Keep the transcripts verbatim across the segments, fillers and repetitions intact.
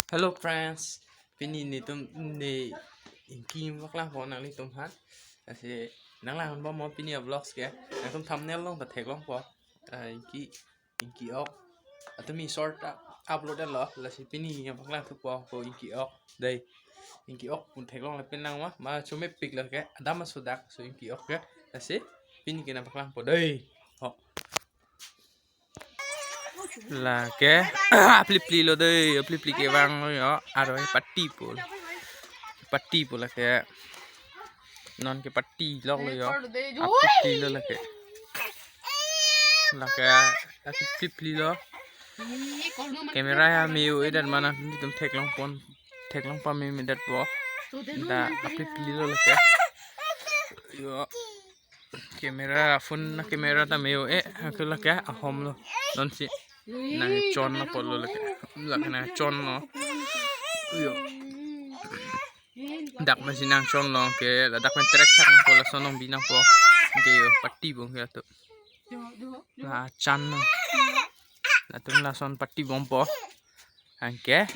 Hello friends, pini netum ne Ingki paklang po nanglitum aphan. Lasi nanglang bom mo pini a-vlogs ke. Nangtum thumbnail along ta theklong po. Ah, Ingki, Ingki ok. Atumi short a-, upload lo. Lasi pini nangpaklang thupo ko Ingki ok. Dei. Ingki ok pu theklong lapen nang ma, ma chomepik lo ke. Adam asodak so Ingki ok ke. Lasi pini ke nangpaklang po dei. Ho. Lake, aplipli lo dei, aplipli kevang lo yo, aro pati po. Pati po lake. Non ke pati lok lo yo. Aplipli lo lake. Lake, aplipli lo. Camera ya me-o-edet mane netum theklong pon, theklong pame-medet po. Da aplipli lo lake. Yo. Camera, phone na camera ta me-o-e, hake lake ahom lo. Non si nangchon lo apot lo lake. Lake nangchon lo. Yo. Dak masi nangchon lo ke, ladak pen trek thak nangpo, lason nangbi nangpo. Ke yo, pati bom ke ato. La chan lo. Latum lason pati bom po. Anke.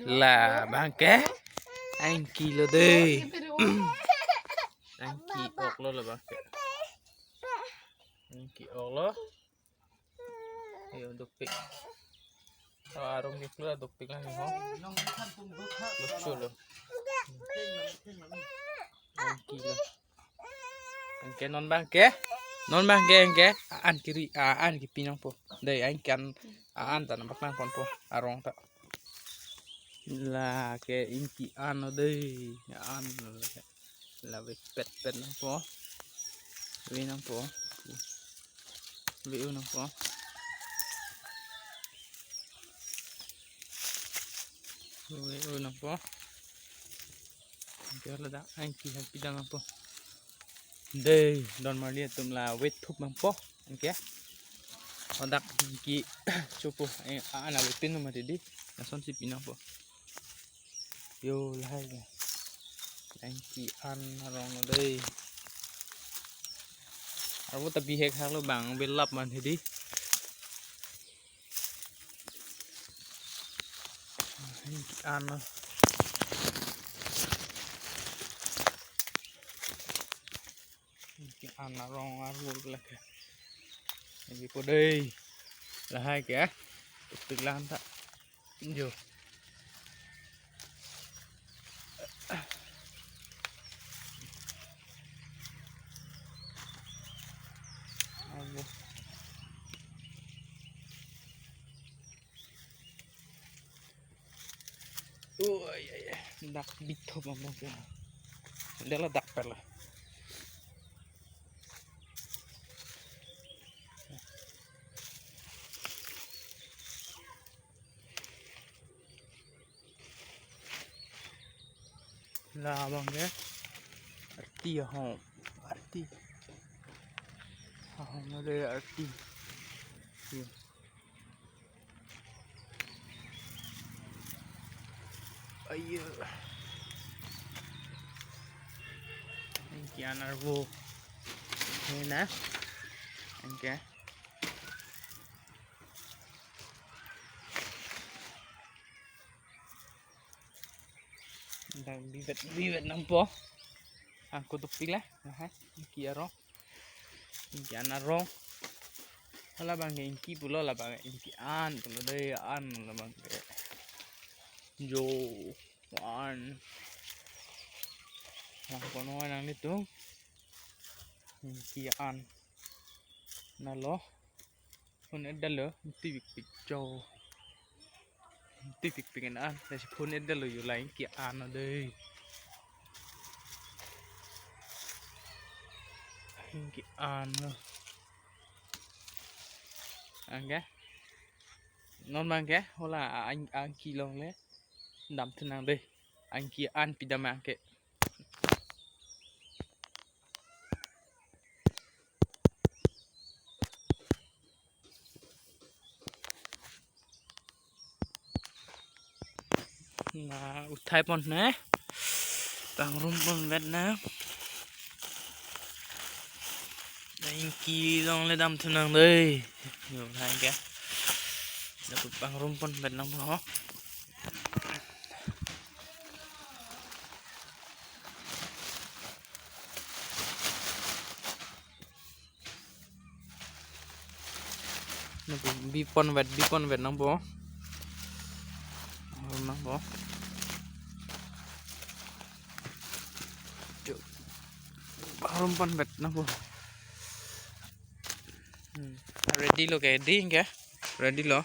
Labang ke. Ingki lo dei. Ingki ok lo labang ke. Ingki ok lo. Ayo dopik. Oh, arong iklo dopik lang ho. Lucu lo. Ingki lo. Anke non abang ke. Non abang ke, anke. An kiri, ah, an kipi nangpo. Dei, anke an, ah, an ta nangpaklang ponpo. Arong ta. Lake Ingki an lo dei. An lo lake. La vepet pet nangpo. Ve nangpo. Ve-o nangpo. Ve-o nangpo. Anke ladak Ingki hak pidam nangpo. Dei, don marli atum la vethup nangpo. Anke. Hadak Ingki chopo. Eh, a-an avetin mati dei. Lason si pi nangpo. Yo, lahai ke. Ingki an arong dei. Arvo ta bihek hak lo bang belap man hedi. Ingki an. Ingki an arong arvo lake. Ingki po dei. Lahai ke. Tupik lang ta. Yo. Abo. Oh, ay, ay, ay. Dak bitho bang bang. Dela dak pala. Labang ke. Arti ahom. Arti. Ahom lo dei arti. Yo. Ayo. Ingki an arvo. Ini na. Anke. Dak bivet, bivet nangpo. Angko dopik la. Aha, Ingki arong. Ingki an arong. Labang ke Ingki pulo, labang Ingki an pulo dei, an labang ke. Jo, an. Lang kono nanglitum. Ingki an. Na lo. Phone et dalo, tibik pik jo. Tibik pik an, lasi phone et dalo yo la Ingki an lo dei. Ingki an lo. Anke. Non abang ke, hola a-, a-, Ingki longle. Damthu nang dei. Ingki an pidam anke. Na uthai pon ne. Pangrum ponvet na. Na Ingki longle damthu nang dei. Yo, hai ke. Lapu pangrum ponvet nangpo ho. Nangpo, bi ponvet, bi ponvet nangpo. Nangpo. Jo. Harum ponvet nangpo. Hmm. Ready lo ke, ready ke? Ready lo.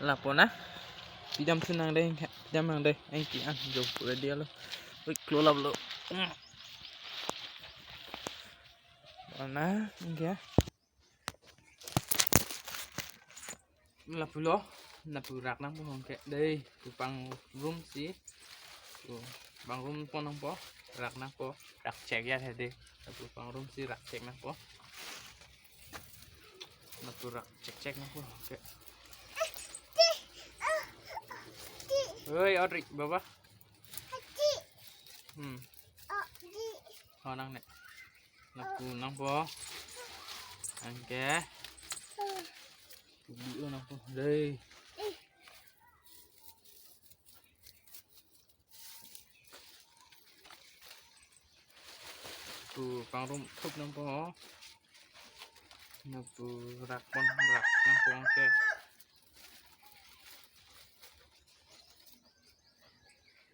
Lapu na. Pidam thu nang dei, pidam nang dei. Engti an jo pura dia lo. Wik, klo lap lo. Hmm. Mana, engke. Lapulo, lapu rak nangpo hongke. Dei, pu pangrum si. Pu pangrum pon nangpo, rak nangpo. Rak chek ya he dei. Lapu pangrum si rak chek nangpo. Lapu rak chek chek nangpo hongke. Oi, Odrik, baba. Hmm. Ho nang ne. Lapu nangpo. Engke. Pu bi-o nangpo. Dei. Pu pangrum thup nangpo. Lapu rak pon rak nangpo engke.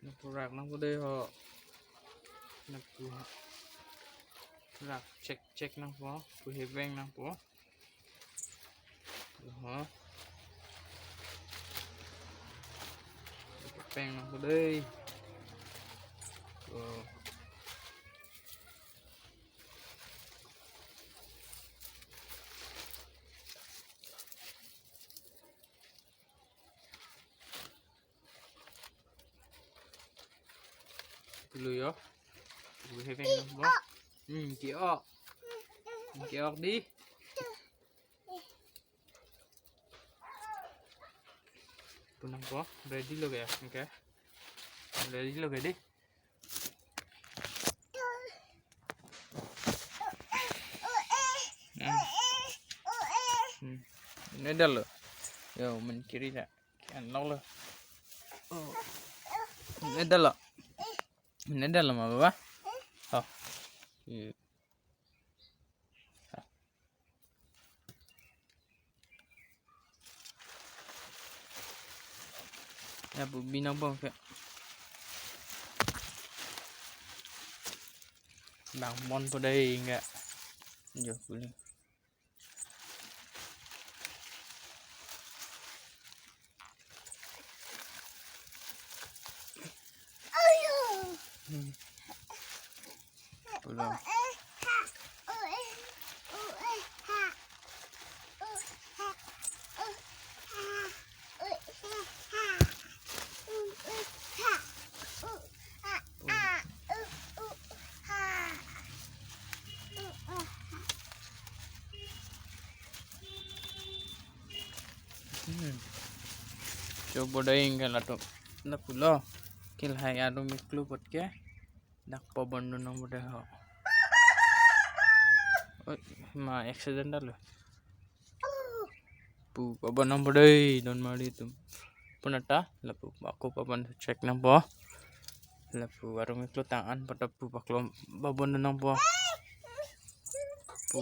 Lapu rak nangpo dei ho. Lapu rak chek chek nangpo. Pu heveng nangpo. Ho. Peng nangpo dei. Oh. Tulu yo. Tulu heveng nangpo. Hmm, ke-ok. Ke-ok dei. Pu nangpo, ready lo ke, okay. Ready lo ke dei. Hmm. Hmm. Ne dal lo. Yo, men kiri ja. Kian nok lo. Oh. Ne dal lo. Ne dal lo ma baba? Oh. Iya. Ya, pu bi nangpo ke. Bang mon po dei enggak. Jo, boleh. Hmm. Pulang. Hmm. Coba dai ingkal atum. Lapulo. Ke lahai atum iklo pot ke. Dak pabon dun nang bude ho. Oi, ma accident dalo. Pu Pu pabon nangpo dei, don marli atum. Punata lapu ako pabon check nangpo. Lapu arong iklo tang an pata pu paklo pabon nangpo. Pu